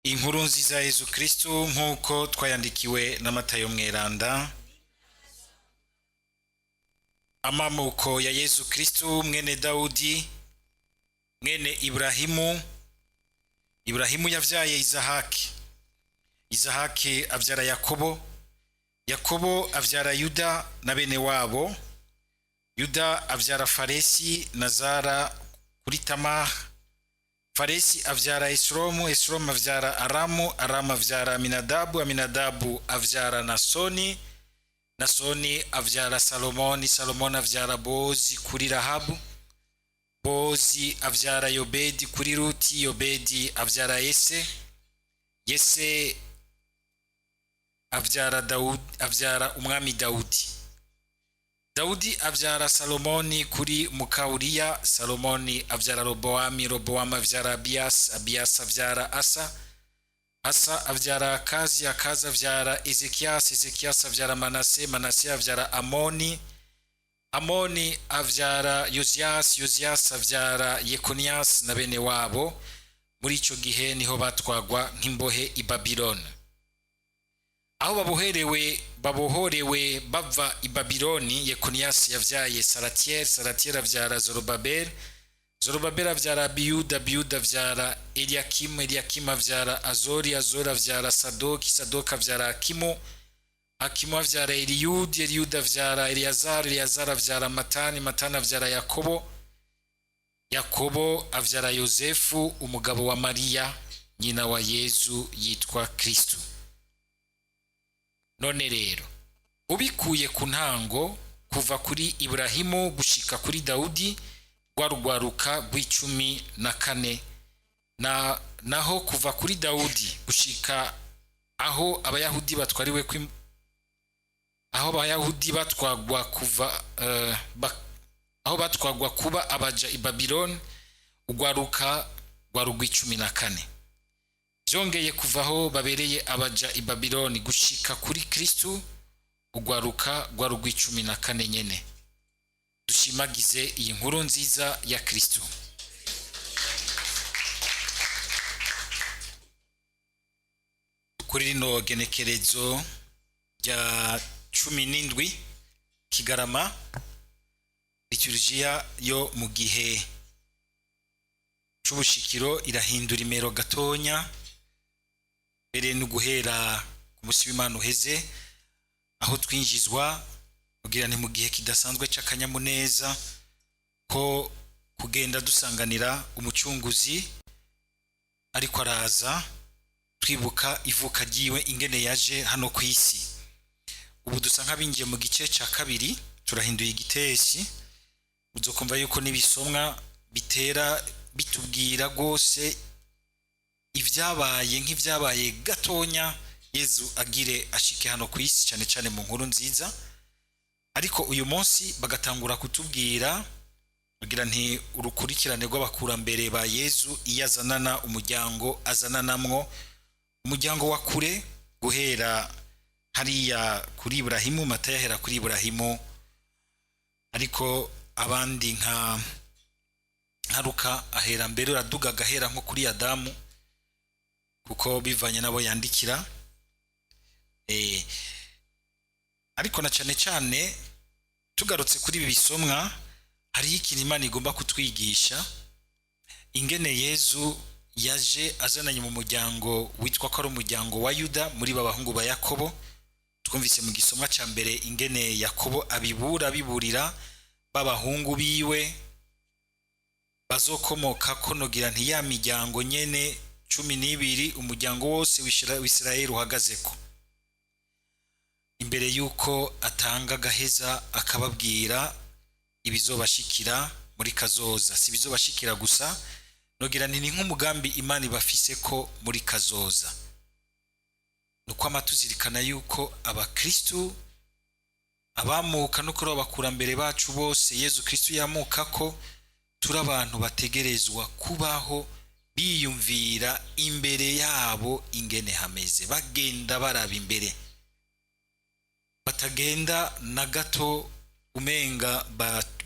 Inkuru nziza ya Yezu Kristu nk'uko twayandikiwe na Matayo Mweranda. Amamuko ya Yezu Kristu mwene Dawudi, mwene Ibrahimu. Ibrahimu yavyaye Izahaki, Izahaki avyara Yakobo, Yakobo avyara Yuda na bene wabo, Yuda avyara Faresi na Zara kuri Tamar, Faresi avyara Esromu, Esromu avyara Aramu, Aramu avyara Aminadabu, Aminadabu avyara Nasoni, Nasoni avyara Salomoni, Salomoni avyara Bozi kuri Rahabu, Bozi avyara Yobedi kuri Ruti, Yobedi avyara Yese, Yese avyara Dawudi, avyara umwami Dawudi. Dawudi avyara Salomoni kuri Mukawuriya, Salomoni avyara Robowami, Robowamu avyara Abiyasi, Abiyasi avyara Asa, Asa avyara Akazi, Akazi avyara Ezekiyasi, Ezekiyasi avyara Manase, Manase avyara Amoni, Amoni avyara Yoziyasi, Yoziyasi avyara Yekoniyasi na bene wabo. Muri ico gihe niho batwagwa nk'imbohe i Babiloni. Aho babohorewe bava i Babiloni, Yekoniyasi yavyaye Salatiel, Salatiel avyara Zorobabeli, Zorobabeli avyara Abiyuda, Abiyuda avyara Eliyakimu, Eliyakimu avyara Azori, Azori avyara Sadoki, Sadoki avyara Akimu, Akimu avyara Eliyudi, Eliyudi avyara Eliyazari, Eliyazari avyara Matani, Matani avyara Yakobo, Yakobo avyara Yozefu umugabo wa Mariya nyina wa Yezu yitwa Kristu. None rero ubikuye ku ntango kuva kuri Ibrahimu gushika kuri Dawudi, rwa rugwaruka rw'icumi na kane, na naho kuva kuri Dawudi gushika aho abayahudi batwariwe aho abayahudi batwagwa kuva aho batwagwa kuba abaja i Babiloni, ugwaruka rwa rugw'icumi na kane. Vyongeye kuva aho babereye abaja i Babiloni gushika kuri Kristu, ugwaruka rwa rugw'icumi na kane nyene. Dushimagize iyi nkuru nziza ya Kristu. Kuri rino genekerezo rya 17 Kigarama, liturujia yo mu gihe c'ubushikiro irahindura imero gatonya, mbere no guhera ku musi w'Imana uheze, aho twinjizwa kugira ni mu gihe kidasanzwe c'akanyamuneza ko kugenda dusanganira umucunguzi ariko araza, twibuka ivuka ryiwe ingene yaje hano ku isi. Ubu dusa nk'abinjiye mu gice ca kabiri, turahinduye igiteshi. Uzokumva yuko n'ibisomwa bitera bitubwira rwose ivyabaye nk'ivyabaye gatonya Yezu agire ashike hano ku isi, cyane cyane mu nkuru nziza. Ariko uyu munsi bagatangura kutubwira bagira nti urukurikirane rw'abakurambere ba Yezu, iyo azanana umuryango azananamwo umuryango wa kure, guhera hariya kuri Ibrahimu. Matayo ahera kuri Ibrahimu, ariko abandi nka Luka ahera mbere, uraduga agahera nko kuri Adamu, kuko bivanye nabo yandikira. Ariko na cyane cyane tugarutse kuri ibi bisomwa, hariho ikintu Imana igomba kutwigisha, ingene Yezu yaje azananye mu muryango witwa ko ari umuryango wa Yuda, muri babahungu ba Yakobo. Twumvise mu gisomwa ca mbere ingene Yakobo abibura biburira b'abahungu biwe bazokomoka ko nogira nti ya miryango nyene 12, umuryango wose w'Isirayeli uhagazeko, imbere yuko atanga agaheza akababwira ibizobashikira muri kazoza. Si ibizobashikira gusa, nogira nti ni nk'umugambi Imana ibafise ko muri kazoza. Nuko amatuzirikana yuko abakristu abamuka no kuri abakurambere bacu bose Yezu Kristu yamuka ko turi abantu bategerezwa kubaho biyumvira imbere yabo ingene hameze, bagenda baraba imbere, batagenda na gato umenga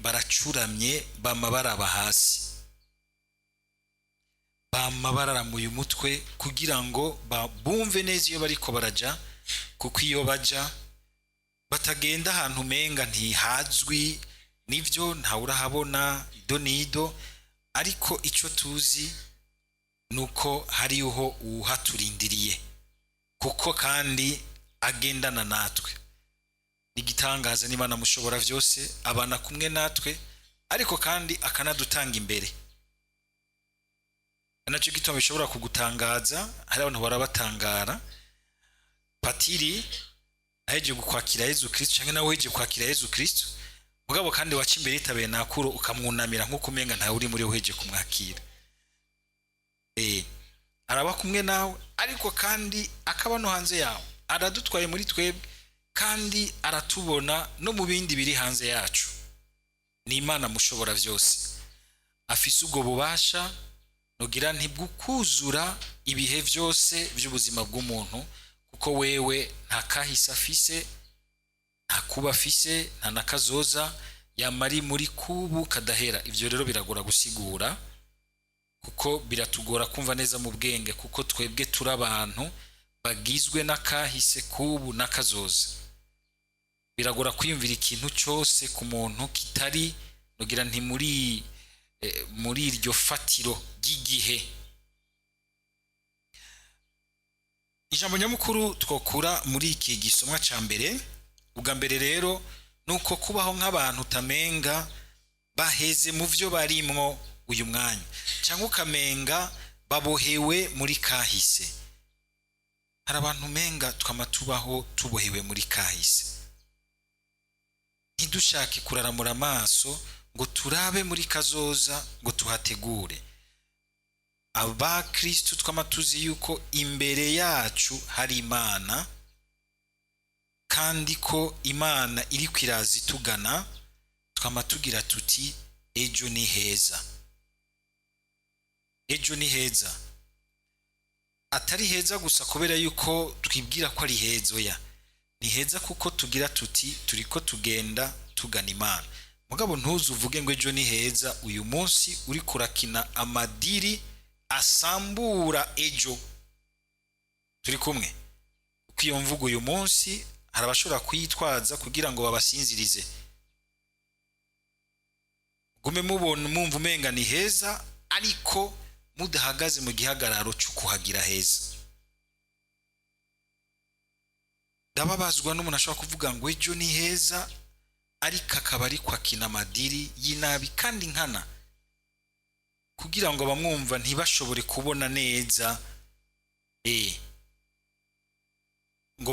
baracuramye bama baraba hasi. Bama bararamuye umutwe kugira ngo bumve neza iyo bariko baraja, kuko iyo baja batagenda ahantu umenga ntihazwi, nivyo ntawe urahabona ido n'ido, ariko ico tuzi nuko hariho uwuhaturindiriye, kuko kandi agendana natwe. N'igitangaza, n'Imana mushobora vyose, abana kumwe natwe, ariko kandi akanadutanga imbere. Nacyo gituma bishobora kugutangaza, hari abantu barabatangara. Patiri ahejeje gukwakira Yezu Kristo, canke nawe uhejeje kwakira Yezu Kristo, mugabo kandi waca imbere yitabiye nakuro ukamwunamira nk'uko umenga ntawe uri muri uhejeje kumwakira. Araba kumwe nawe, ariko kandi akaba no hanze yawe, aradutwaye muri twebwe kandi aratubona no mu bindi biri hanze yacu. Ni Imana mushobora vyose, afise ubwo bubasha nugira ntibwukuzura ibihe vyose by'ubuzima bw'umuntu, kuko wewe nta kahise afise, nta kuba afise, nta na kazoza, yamari muri kubu kadahera. Ivyo rero biragora gusigura, kuko biratugora kumva neza mu bwenge, kuko twebwe turi abantu bagizwe n'akahise, kubu n'akazoza. Biragora kwiyumvira ikintu cyose ku muntu kitari nugira nti muri iryo fatiro ry'igihe. Ijambo nyamukuru twokura muri iki gisomwa ca mbere, ubwa mbere rero nuko kubaho nk'abantu utamenga baheze mu vyo barimwo uyu mwanya, cyangwa ukamenga babohewe muri kahise. Hari abantu umenga twama tubaho tubohewe muri kahise, ntidushake kuraramura amaso ngo turabe muri kazoza ngo tuhategure. Abakristu twama tuzi yuko imbere yacu hari Imana, kandi ko Imana iri kwiraza itugana. Twama tugira tuti ejo ni heza, ejo ni heza. Atari heza gusa kubera yuko twibwira ko ari heza, oya, ni heza kuko tugira tuti turiko tugenda tugana Imana. Mugabo ntuze uvuge ngo ejo ni heza uyu munsi uri kurakina amadiri asambura ejo. Turi kumwe? Kuko iyo mvugo uyu munsi hari abashobora kuyitwaza kugira ngo babasinzirize, gume mubona mumva umenga ni heza, ariko mudahagaze mu gihagararo cyo kuhagira heza. Ndababazwa n'umuntu ashobora kuvuga ngo ejo ni heza, ariko akaba ariko akina amadiri y'inabi kandi nkana, kugira ngo abamwumva ntibashobore kubona neza, ngo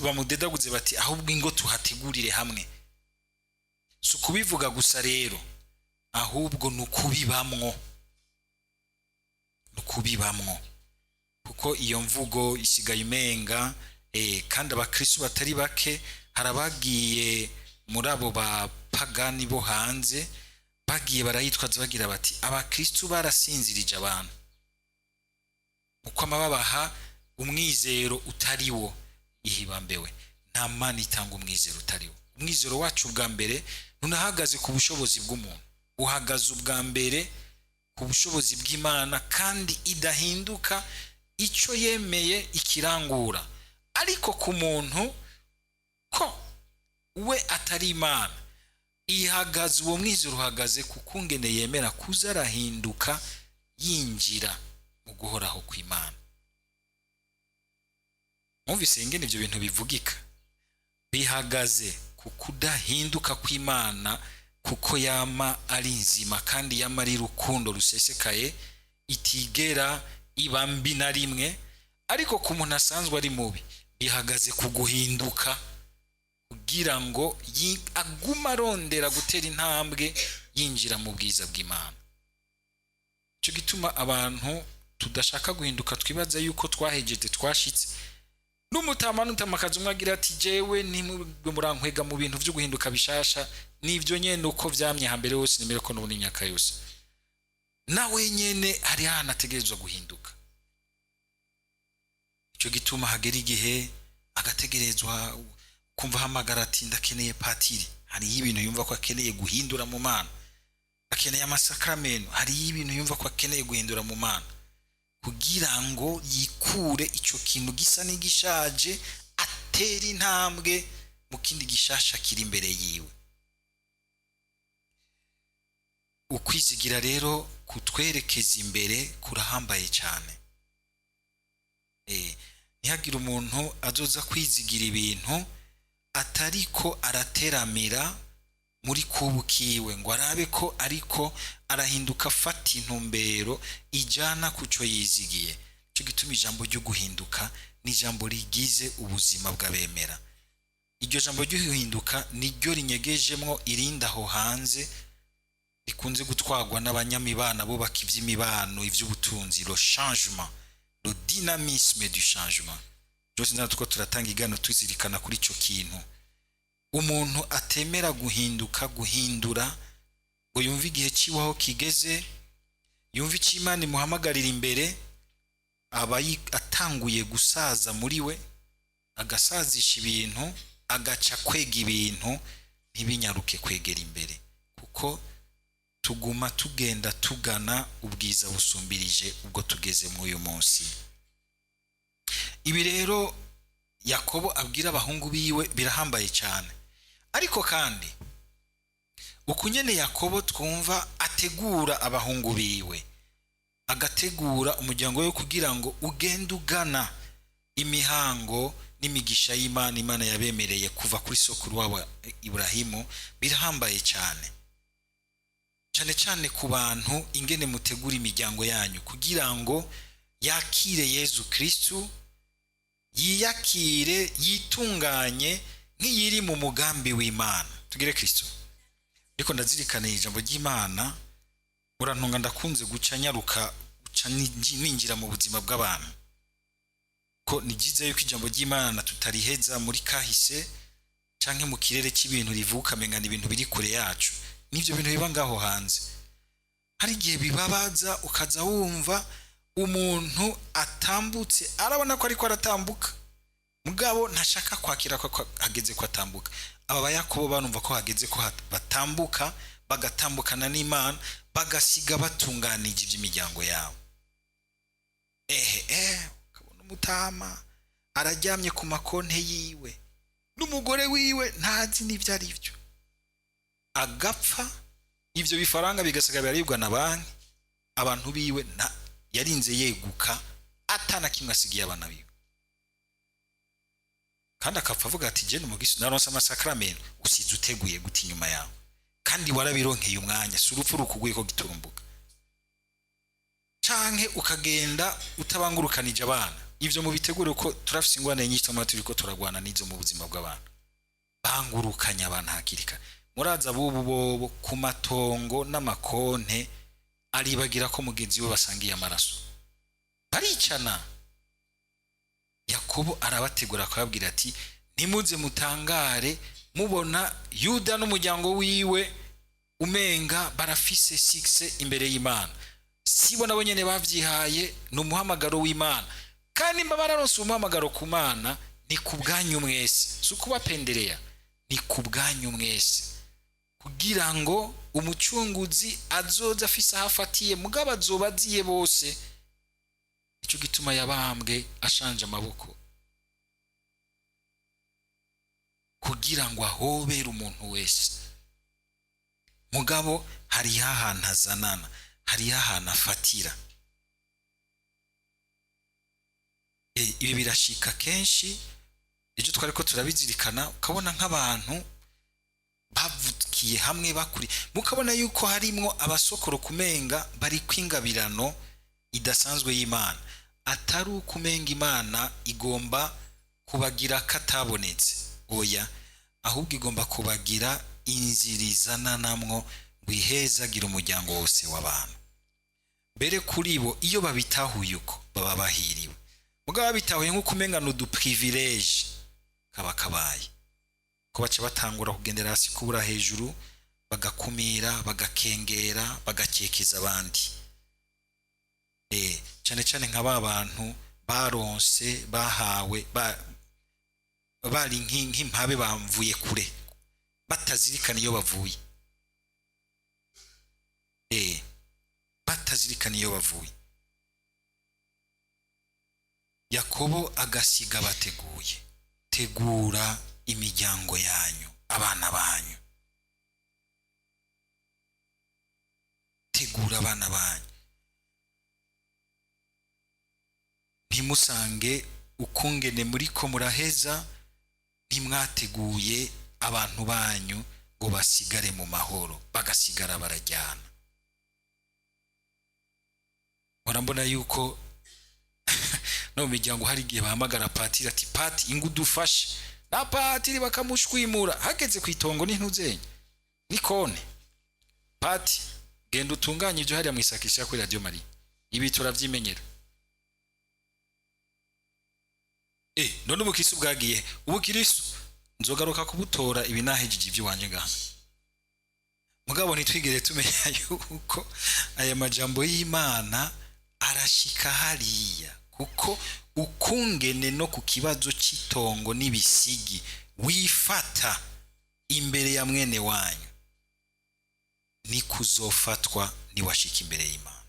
bamudedaguze bati ahubwo ingo tuhategurire hamwe. Si ukubivuga gusa rero, ahubwo ni ukubibamwo, ni ukubibamwo, kuko iyo mvugo isigaye umenga. Kandi abakristo batari bake hari abagiye muri abo bapagani bo hanze, bagiye barayitwaza bagira bati abakristo barasinzirije abantu, uko amababaha umwizero utari wo. Ihibambewe, nta Mana itanga umwizero utari wo. Umwizero wacu ubwa mbere ntunahagaze ku bushobozi bw'umuntu, uhagaze ubwa mbere ku bushobozi bw'Imana, kandi idahinduka, icyo yemeye ikirangura. Ariko ku muntu ko we atari Imana, ihagaze uwo mwizero uhagaze ku kungene yemera kuza arahinduka yinjira mu guhoraho kw'Imana. Mwumvise ingene ivyo bintu bivugika? Bihagaze ku kudahinduka kw'Imana, kuko yama ari nzima kandi yama ari rukundo rusesekaye, itigera iba mbi na rimwe. Ariko ku muntu asanzwe ari mubi, bihagaze ku guhinduka kugira ngo aguma arondera gutera intambwe yinjira mu bwiza bw'Imana. Cyo gituma abantu tudashaka guhinduka twibaza yuko twahejeje twashitse. N'umutama n'umutamakazi umwe agira ati jewe ntimwe murankwega mu bintu vyo guhinduka bishasha, nivyo nyene uko vyamye hambere hose, nemere ko n'ubu imyaka yose. Nawe nyene hari ahantu ategerezwa guhinduka. Ico gituma hagera igihe agategerezwa kumva ahamagara ati ndakeneye patiri. Hariyo ibintu yumva ko akeneye guhindura mu Mana, akeneye amasakramento, hariyo ibintu yumva ko akeneye guhindura mu Mana. Kugira ngo yikure icyo kintu gisa n'igishaje, atere intambwe mu kindi gishasha kiri imbere yiwe. Ukwizigira rero kutwerekeza imbere kurahambaye cyane. Ntihagire umuntu azoza kwizigira ibintu atariko arateramira muri kubu kiwe, ngo arabe ko ariko arahinduka, afata intumbero ijana ku cyo yizigiye. Cyo gituma ijambo ryo guhinduka ni ijambo rigize ubuzima bw'abemera. Iryo jambo ryo guhinduka niryo rinyegejemwo irindi aho hanze rikunze gutwarwa n'abanyamibano bubaka iby'imibano, iby'ubutunzi, le changement, le dynamisme du changement. Byose natwo turatanga igano tuzirikana kuri icyo kintu. Umuntu atemera guhinduka, guhindura, ngo yumve igihe ciwe aho kigeze, yumve icyo Imana imuhamagarira imbere, aba atanguye gusaza muri we, agasazisha ibintu, agaca kwega ibintu ntibinyaruke kwegera imbere, kuko tuguma tugenda tugana ubwiza busumbirije ubwo tugeze muri uyu munsi. Ibi rero Yakobo abwira abahungu biwe birahambaye cyane. Ariko kandi uku nyene Yakobo twumva ategura abahungu biwe, agategura umuryango we kugira ngo ugende ugana imihango n'imigisha y'Imana, Imana yabemereye kuva kuri sokuru wabo Iburahimu, birahambaye cyane, cyane cyane ku bantu ingene mutegura imiryango yanyu kugira ngo yakire Yezu Kristu, yiyakire, yitunganye nk'iyiri mu mugambi w'Imana. Tugire Kristo. Ariko ndazirikana ijambo ry'Imana, urantunga, ndakunze guca nyaruka, guca ninjira mu buzima bw'abantu, ko ni byiza yuko ijambo ry'Imana tutariheza muri kahise canke mu kirere cy'ibintu rivuka mengana ibintu biri kure yacu. N'ivyo bintu biba ngaho hanze hari igihe bibabaza, ukaza wumva umuntu atambutse, arabona ko ariko aratambuka, mugabo ntashaka kwakira ko hageze ko atambuka. Aba Bayakobo barumva ko hageze ko batambuka, bagatambukana n'Imana, bagasiga batunganije iby'imiryango yabo. Ehe, ukabona umutama araryamye ku makonte yiwe n'umugore wiwe, ntazi n'ibyo ari byo, agapfa, ibyo bifaranga bigasiga biraribwa na banki. Abantu biwe yarinze yeguka atana kimwe asigiye abana biwe, kandi akapfa avuga ati: "Jene umugisi naronse amasakramentu." Usize uteguye gute inyuma yawe? Kandi warabironkeye umwanya, si urupfu rukuguye ko giturumbuka, canke ukagenda utabangurukanije abana. Ivyo mubitegure, ko turafise ingwane nyinshi tuma turiko turagwana n'izo mu buzima bw'abantu. Bangurukanya abantu hakiri kare. Muraza bubu bobo ku matongo n'amakonte aribagira ko mugenzi we basangiye amaraso, baricana. Yakobo arabategura, akababwira ati: "Ntimuze mutangare mubona Yuda n'umuryango wiwe umenga barafise succès imbere y'Imana. Sibo nabo nyene bavyihaye, ni umuhamagaro w'Imana. Kandi mba bararonse umuhamagaro ku Mana, ni ku bwanyu mwese, si ukubapendereya, ni ku bwanyu mwese, kugira ngo umucunguzi azoza afise aho afatiye, mugabo azoba aziye bose. Nicyo gituma yabambwe ashanje amaboko, kugira ngo ahobere umuntu wese. Mugabo hariho ahantu azanana, hariho ahantu afatira." Ibi birashika kenshi, ejo twari ko turabizirikana, ukabona nk'abantu bavukiye hamwe, bakuri, mukabona yuko harimwo abasokoro kumenga bari kwingabirano idasanzwe y'Imana. Atari ukumenga Imana igomba kubagira katabonetse, oya, ahubwo igomba kubagira inzira izana namwo ngo ihezagira umuryango wose w'abantu. Mbere kuri bo iyo babitahuye uko baba bahiriwe, mugabo babitahuye nk'uko umenga ni uduprivilege, kaba kabaye ko baca batangura kugendera hasi kubura hejuru, bagakumira, bagakengera, bagakekeza abandi. Cyane cyane nka ba bantu baronse, bahawe, bari nk'impabe bamvuye kure, batazirikana iyo bavuye. Batazirikana iyo bavuye. Yakobo agasiga bateguye. Tegura imiryango yanyu, abana banyu, tegura abana banyu, ntimusange ukungene muriko muraheza ntimwateguye abantu banyu ngo basigare mu mahoro, bagasigara barajyana. Murambona yuko no mu miryango hari igihe bahamagara patiri ati pati ingo udufashe, na patiri bakamushwimura hageze ku itongo n'intuzenya nikone pati genda utunganye ibyo hariya mwisakisha kuri Radio Maria, ibi turavyimenyera. None ubukristo bwagiye, ubukristo nzogaruka kubutora ibi nahejeje ibyo wanje ngaha. Mugabo ntitwigere tumenya yuko aya majambo y'Imana arashika hariya, kuko ukungene no ku kibazo c'itongo n'ibisigi wifata imbere ya mwene wanyu ni kuzofatwa niwashika imbere y'Imana.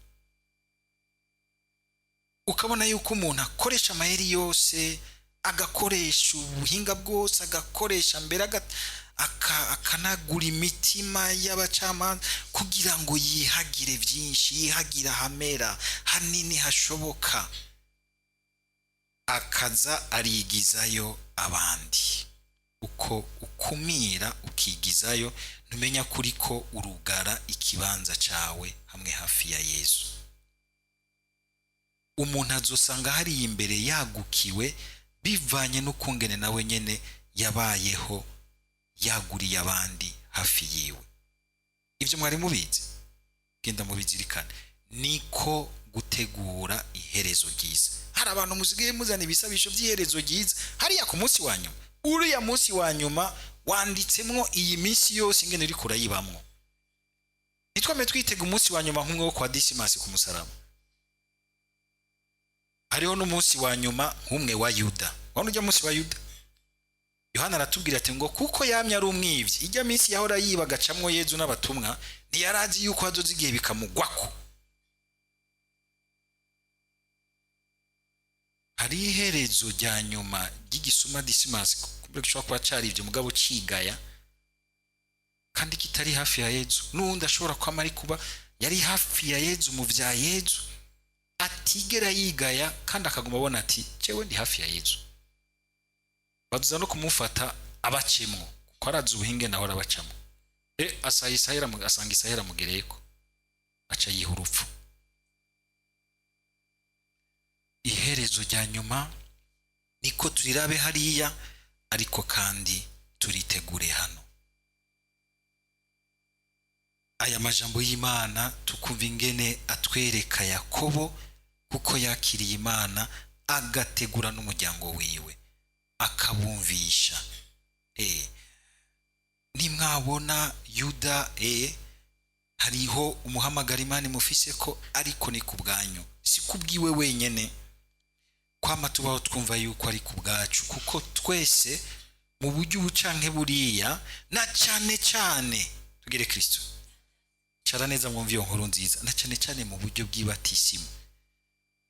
Ukabona yuko umuntu akoresha amayeri yose, agakoresha ubuhinga bwose, agakoresha mbere akanagura imitima y'abacamanza kugira ngo yihagire byinshi, yihagire ahamera hanini hashoboka, akaza arigizayo abandi. Uko ukumira ukigizayo, ntumenya kuri ko urugara ikibanza cawe hamwe hafi ya Yesu. Umuntu azosanga hari imbere yagukiwe bivanye n'ukungene nawe nyene yabayeho yaguriye abandi hafi yiwe. Ibyo mwari mubizi, genda mubizirikane. Niko gutegura iherezo ryiza. Hari abantu musigaye muzana ibisabisho by'iherezo ryiza hariya ku munsi wa nyuma. Uriya munsi wa nyuma wanditsemwo iyi minsi yose ingene uri kurayibamwo. Nitwame twitega umunsi wa nyuma nk'umwe wo kwa Disimasi ku musaraba. Hariho n'umunsi wa nyuma nk'umwe wa Yuda. Wabona ujya munsi wa Yuda? Yohana aratubwira ati ngo kuko yamye ari umwivyi, ijya minsi yahora yiba agacamwo Yezu n'abatumwa, ntiyarazi yuko hazoza igihe bikamugwako. Hari iherezo rya nyuma ry'igisuma Disimasi, kumbure gishobora kuba carivye mugabo cigaya kandi kitari hafi ya Yezu. N'uwundi ashobora kwama ari kuba yari hafi ya Yezu mu vya Yezu, atigera yigaya kandi akaguma abona ati jewe ndi hafi ya Yezu. Baduza no kumufata abacemwo, kuko arazi ubuhinge naho arabacamwo. Asanga isahera mugereko, aca yiha urupfu. Iherezo rya nyuma niko turirabe hariya, ariko kandi turitegure hano. Aya majambo y'Imana tukumva ingene atwereka Yakobo, kuko yakiriye Imana agategura n'umuryango wiwe akabumvisha. Nimwabona Yuda, hariho umuhamagara Imana imufise ko, ariko ni ku bwanyu, si kubwiwe wenyene. Kwama tubaho twumva yuko ari ku bwacu, kuko twese mu buryo ubu canke buriya, na cane cane tugire Kristo cara neza mwumva iyo nkuru nziza, na cane cane mu buryo bw'ibatisimu,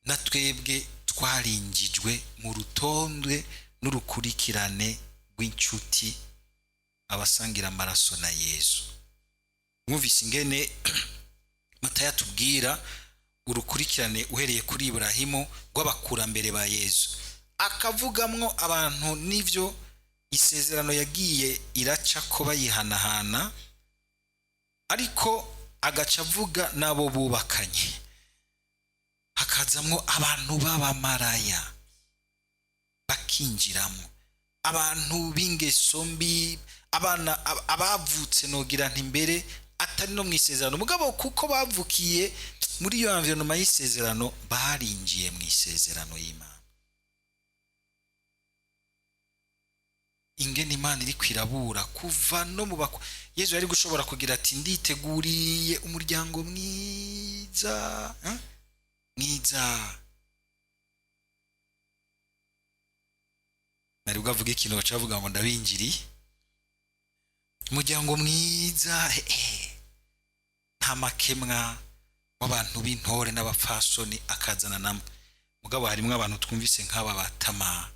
na twebwe twarinjijwe mu rutonde n'urukurikirane rw'inshuti abasangira amaraso na Yesu. Mwumvise ingene Matayo atubwira urukurikirane uhereye kuri Ibrahimu rw'abakurambere ba Yesu, akavugamwo abantu n'ivyo isezerano yagiye iraca ko bayihanahana, ariko agaca avuga n'abo bubakanye, hakazamwo abantu b'abamaraya bakinjiramo, abantu b'ingeso mbi, abana abavutse nogira nti mbere atari no mw'isezerano, mugabo kuko bavukiye muri iyo environnement y'isezerano barinjiye mu isezerano y'Imana. Ingene Imana iri kwirabura kuva no mu bakwa. Yezu yari gushobora kugira ati nditeguriye umuryango mwiza, mwiza. Nari bwavuga ikintu baca bavuga ngo ndabinjiriye umuryango mwiza, nta makemwa w'abantu b'intore n'abapfasoni akazana namwe. Mugabo harimwo abantu twumvise nk'aba batama,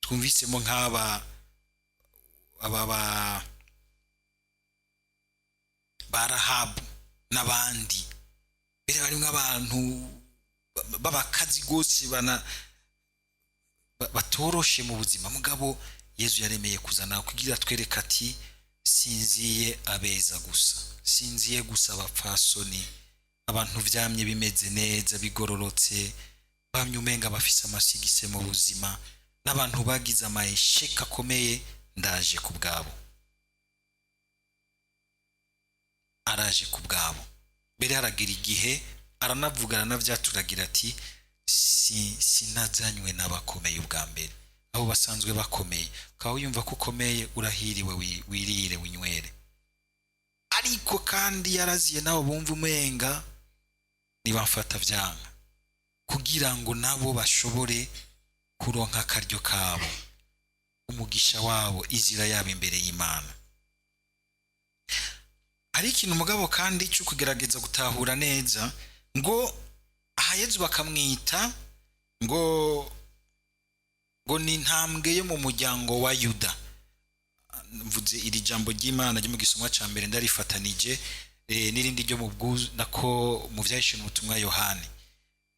twumvisemo nk'aba aba ba Rahabu n'abandi. Mbere harimwo abantu b'abakazi rwose batoroshe mu buzima. Mugabo Yezu yaremeye kuzana kugira twereke ati sinziye abeza gusa, sinziye gusa abapfasoni, abantu vyamye bimeze neza bigororotse, bamye umenga bafise amasigise mu buzima, n'abantu bagize amayesheka akomeye, ndaje ku bwabo. Araje ku bwabo. Mbere haragira igihe aranavuga, aranavyaturagira ati sinazanywe n'abakomeye ubwa mbere, abo basanzwe bakomeye. Ukaba wiyumva ko ukomeye, urahiriwe, wirire winywere. Ariko kandi yaraziye nabo bumva umenga nibamfata vyanka, kugira ngo nabo bashobore kuronka akaryo kabo, umugisha wabo, izira yabo imbere y'Imana. Hari ikintu mugabo kandi cyo kugerageza gutahura neza, ngo aha Yezu bakamwita ngo ni intambwe yo mu muryango wa Yuda. Mvuze iri jambo ry'Imana ryo mu gisomwa ca mbere ndarifatanije n'irindi ryo mu bwuzu nako mu vyahishwe n'ubutumwa Yohani.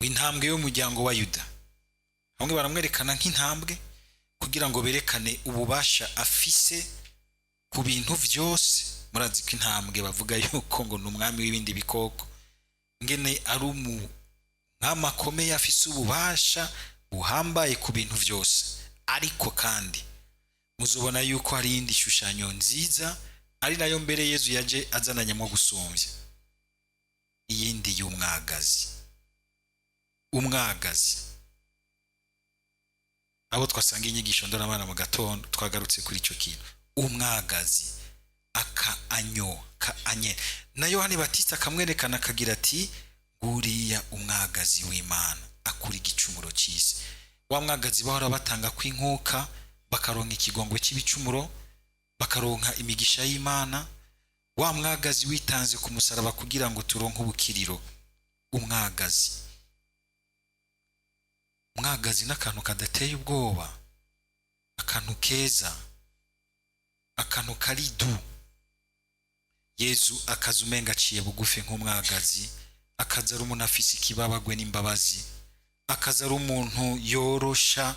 Intambwe yo mu muryango wa Yuda, bamwe baramwerekana nk'intambwe kugira ngo berekane ububasha afise ku bintu vyose. Murazi ko intambwe bavuga yuko ngo ni umwami w'ibindi bikoko, ngene ari umwami akomeye afise ububasha buhambaye ku bintu vyose. Ariko kandi muzobona yuko hari iyindi shushanyo nziza, ari nayo mbere Yezu yaje azananyemo gusumvya, iyindi y'umwagazi. Umwagazi abo twasanga inyigisho ndorabana mu gatondo twagarutse kuri ico kintu. Umwagazi aka anyo ka anye, na Yohani Batista akamwerekana akagira ati nguriya umwagazi w'Imana akura igicumuro cy'isi. Wa mwagazi bahora batanga kw'inkuka, bakaronka ikigongwe cy'ibicumuro, bakaronka imigisha y'Imana. Wa mwagazi witanze ku musaraba kugira ngo turonke ubukiriro. Umwagazi, umwagazi n'akantu kadateye ubwoba, akantu keza, akantu kari du. Yezu akaza umenga aciye bugufi nk'umwagazi, akaza ari umuntu afise ikibabagwe n'imbabazi, akaza ari umuntu yorosha,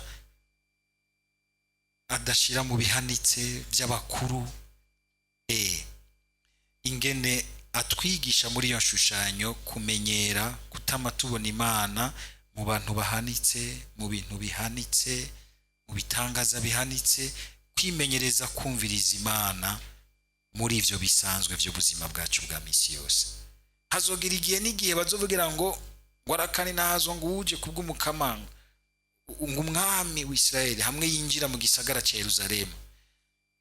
adashira mu bihanitse by'abakuru. Ingene atwigisha muri iyo shushanyo kumenyera kutama tubona Imana mu bantu bahanitse, mu bintu bihanitse, mu bitangaza bihanitse, kwimenyereza kumviriza Imana muri ivyo bisanzwe by'ubuzima bwacu bwa misi yose. Hazogira igihe n'igihe bazovugira ngo warakani nazo ngo uje kubw'umukamanga ngo umwami w'Isirayeli hamwe yinjira mu gisagara ca Yerusalemu,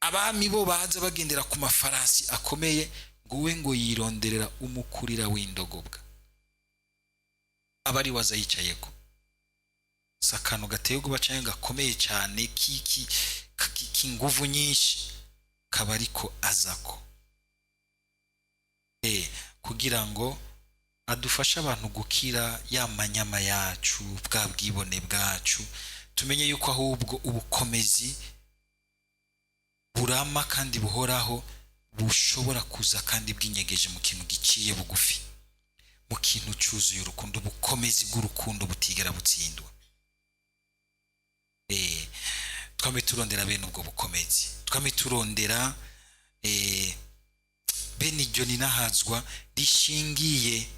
abami bo baza bagendera ku mafarasi akomeye, ngo we ngo yironderera umukurira w'indogobwa abari waza yicayeko. Sakano gateye ubwoba canke gakomeye cyane kiki k'inguvu nyinshi kaba ariko azako kugira ngo adufashe abantu gukira ya manyama yacu, bwa bwibone bwacu, tumenye yuko ahubwo ubukomezi burama kandi buhoraho bushobora kuza kandi bwinyegeje mu kintu giciye bugufi, mu kintu cyuzuye urukundo, ubukomezi bw'urukundo butigera butsindwa. Twame turondera bene ubwo bukomezi, twame turondera bene iryo ninahazwa rishingiye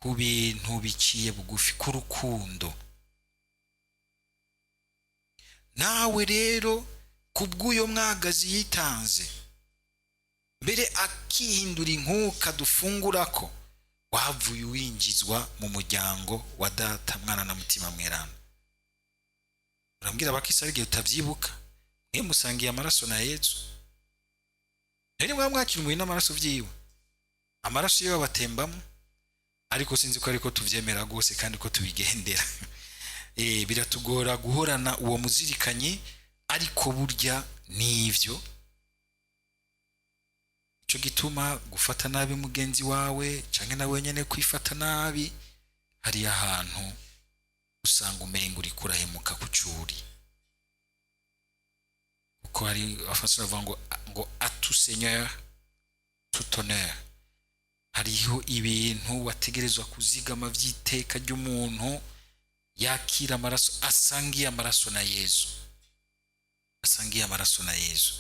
ku bintu biciye bugufi, ku rukundo. Nawe rero kubw'uyo mwagazi yitanze mbere akihindura inkuka dufungurako, wavuye winjizwa mu muryango wa Data, Mwana na Mutima Mweranda. Urambwira abakisi igihe utavyibuka, mwe musangiye amaraso na Yezu, rero mwa mwakira umubiri n'amaraso vyiwe, amaraso yiwe abatembamo. Ariko sinzi ko ariko tuvyemera gose kandi ko tubigendera. Biratugora guhorana uwo muzirikanyi, ariko burya nivyo. Ico gituma gufata nabi mugenzi wawe canke nawe nyene kwifata nabi, hari ahantu Usanga umenga uriko urahemuka ku curi, kuko hari abafaransa bavuga ngo "À tout seigneur, tout honneur". Hariho ibintu wategerezwa kuzigama vy'iteka ry'umuntu yakira amaraso, asangiye amaraso na Yezu, asangiye amaraso na Yezu.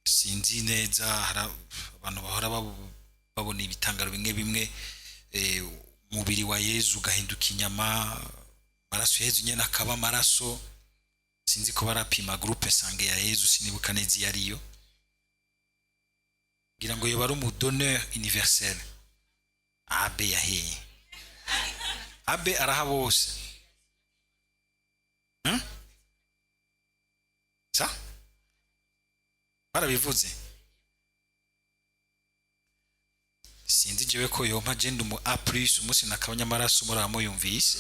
Sinzi neza, hari abantu bahora babona ibitangaro bimwe bimwe, umubiri wa Yezu ugahinduka inyama, amaraso ya Yezu nyene akaba amaraso. Sinzi ko barapima groupe sanguin ya Yezu, sinibuka neza iyo ariyo, kugira ngo yoba ari umu donneur universel. AB yaheye, AB araha bose. Sa barabivuze, sinzi jewe ko yompa. Jenda umu A+, umunsi nakabanya amaraso muraba yumvise.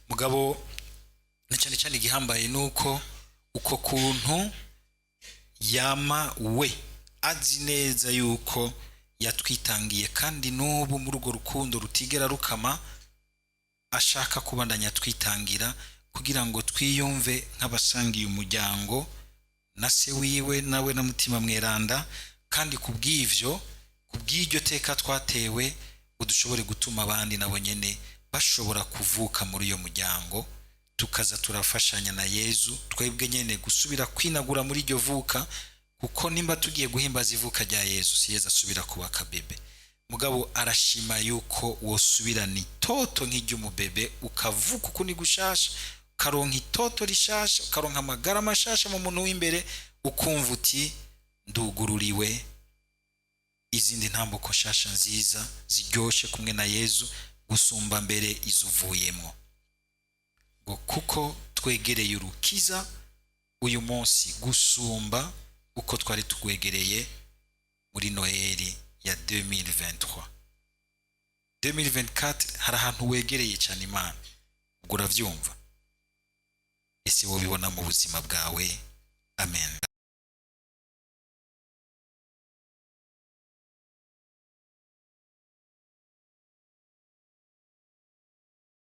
Mugabo na cyane cyane igihambaye nuko uko kuntu yama we azi neza yuko yatwitangiye, kandi n'ubu muri urwo rukundo rutigera rukama ashaka kubandanya atwitangira kugira ngo twiyumve nk'abasangiye umuryango na se wiwe, nawe na Mutima Mweranda. Kandi kubw'ivyo, kubw'iryo teka twatewe, ngo dushobore gutuma abandi nabo nyene bashobora kuvuka muri uyo muryango, tukaza turafashanya na Yezu twebwe nyene gusubira kwinagura muri iryo vuka. Kuko nimba tugiye guhimbaza ivuka rya Yezu, si Yezu asubira kuba akabebe, mugabo arashima yuko wosubirana itoto nk'iry'umubebe, ukavuka ukundi gushasha, ukaronka itoto rishasha, ukaronka amagara mashasha mu muntu w'imbere, ukumva uti ndugururiwe izindi ntambuko nshasha nziza ziryoshe kumwe na Yezu gusumba mbere izuvuyemo. Ngo kuko twegereye urukiza uyu munsi gusumba uko twari tugwegereye muri Noheli ya 2023. 2024 hari ahantu wegereye cyane Imana, ubwo uravyumva. Ese wobibona mu buzima bwawe? Amen.